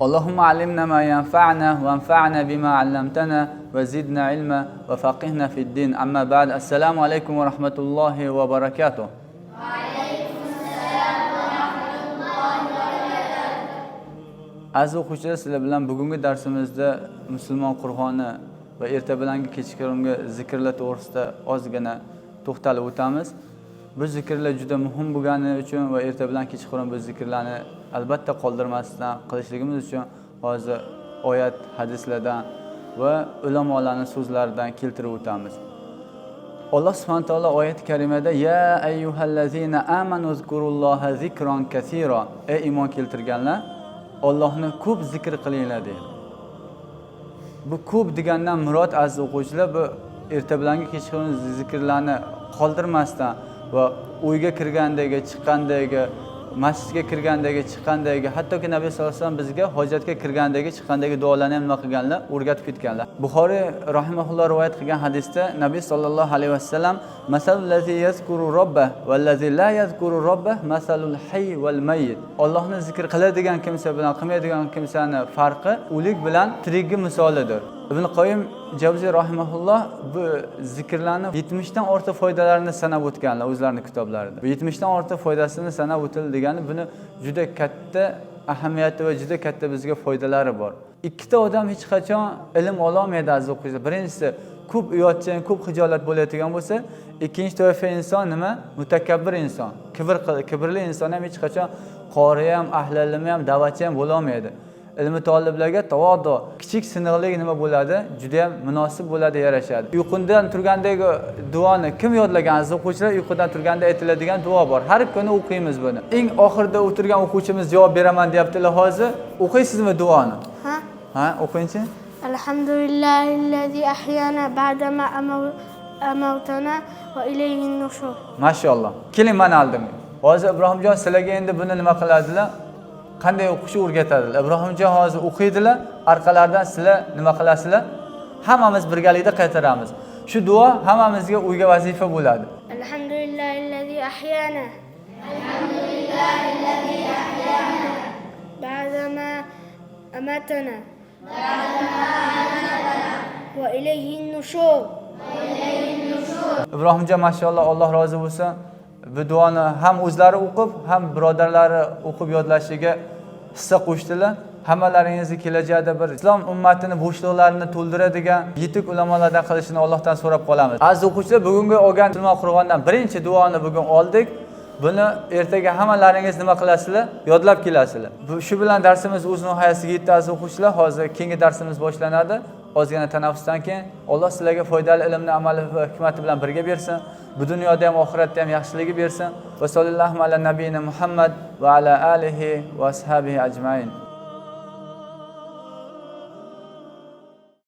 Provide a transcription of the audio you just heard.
Allohumma allimna ma yanfa'na vanfa'na bima 'allamtana va zidna ilma va faqihna fid din. Amma ba'd. Assalomu alaykum va rahmatullohi va barakatuh. Aziz o'quvchilar, sizlar bilan bugungi darsimizda musulmon Qur'oni va erta bilangi kechqurungi zikrlar to'g'risida ozgina to'xtalib o'tamiz. Bu zikrlar juda muhim bo'lgani uchun va erta bilan kechqurun bu zikrlarni albatta qoldirmasdan qilishligimiz uchun hozir oyat, hadislardan va ulamolarning so'zlaridan keltirib o'tamiz. Alloh subhanahu taolo oyat karimada ya ayyuhallazina amanu zkurulloha zikron kasira, ey iymon keltirganlar, Allohni ko'p zikr qilinglar deydi. Bu ko'p degandan murod, aziz o'quvchilar, bu erta bilangi kechqurun zikrlarni qoldirmasdan va uyga kirgandagi, chiqqandagi, masjidga kirgandagi, chiqqandagi, hattoki Nabiy sallallohu alayhi vasallam bizga hojatga kirgandagi, chiqqandagi duolarni ham nima qilganlar, o'rgatib ketganlar. Buxoriy rahimahulloh rivoyat qilgan hadisda Nabiy sallallohu alayhi vasallam masalul lazi yazkuru robbah vallazi la yazkuru robbah masalul hayy val mayyit. Allohni zikr qiladigan kimsa bilan qilmaydigan kimsani farqi o'lik bilan tirikgi misolidir. Ibn Qoyim Javziy rahimahulloh bu zikrlarni 70 dan ortiq foydalarini sanab o'tganlar o'zlarining kitoblarida. Bu 70 dan ortiq foydasini sanab o'tildi degani buni juda katta ahamiyati va juda katta bizga foydalari bor. Ikkita odam hech qachon ilm ola olmaydi, aziz o'quvchilar. Birinchisi ko'p uyatchan, ko'p xijolat bo'ladigan bo'lsa, ikkinchi toifa inson nima? Mutakabbir inson. Kibrli inson ham hech qachon qori ham, ahli ilm ham, da'vatchi ham bo'la olmaydi. Ilmi toliblarga tavodu, kichik siniqlik nima bo'ladi? Juda ham munosib bo'ladi, yarashadi. Uyqudan turgandagi duoni kim yodlagan, aziz o'quvchilar? Uyqudan turganda aytiladigan duo bor. Har kuni o'qiymiz buni. Eng oxirida o'tirgan o'quvchimiz javob beraman deyaptilar hozir. O'qiysizmi duoni? Ha? Ha, o'qingchi. Alhamdulillahillazi ahyana ba'dama amawtana va ilayhin nushur. Mashalloh. Keling, mana oldim. Hozir Ibrohimjon sizlarga endi buni nima qiladilar? Qanday o'qishni o'rgatadilar. Ibrohimjon hozir o'qiydilar, orqalaridan sizlar nima qilasizlar? Hammamiz birgalikda qaytaramiz. Shu duo hammamizga uyga vazifa bo'ladi. Alhamdulillahillazi ahyana. Alhamdulillahillazi ahyana. Ba'dama amatana. Ba'dama amatana. Va ilayhin nushur. Ibrohimjon mashalloh, Alloh rozi bo'lsin. Bu duoni ham o'zlari o'qib, ham birodarlari o'qib yodlashiga hissa qo'shdilar. Hammalaringizni kelajakda bir islom ummatini bo'shliqlarini to'ldiradigan yetuk ulamolardan qilishini Allohdan so'rab qolamiz. Aziz o'quvchilar, bugungi olgan musulmon Qur'ondan birinchi duoni bugun oldik. Buni ertaga hammalaringiz nima qilasizlar? Yodlab kelasizlar. Shu bilan darsimiz o'z nihoyasiga yetdi, aziz o'quvchilar. Hozir keyingi darsimiz boshlanadi. Ozgina tanaffusdan keyin Alloh sizlarga foydali ilmni amali va hikmati bilan birga bersin. Bu dunyoda ham, oxiratda ham yaxshiligi bersin. Va sallallohu ala nabiyina Muhammad va ala alihi va ashabihi ajmain.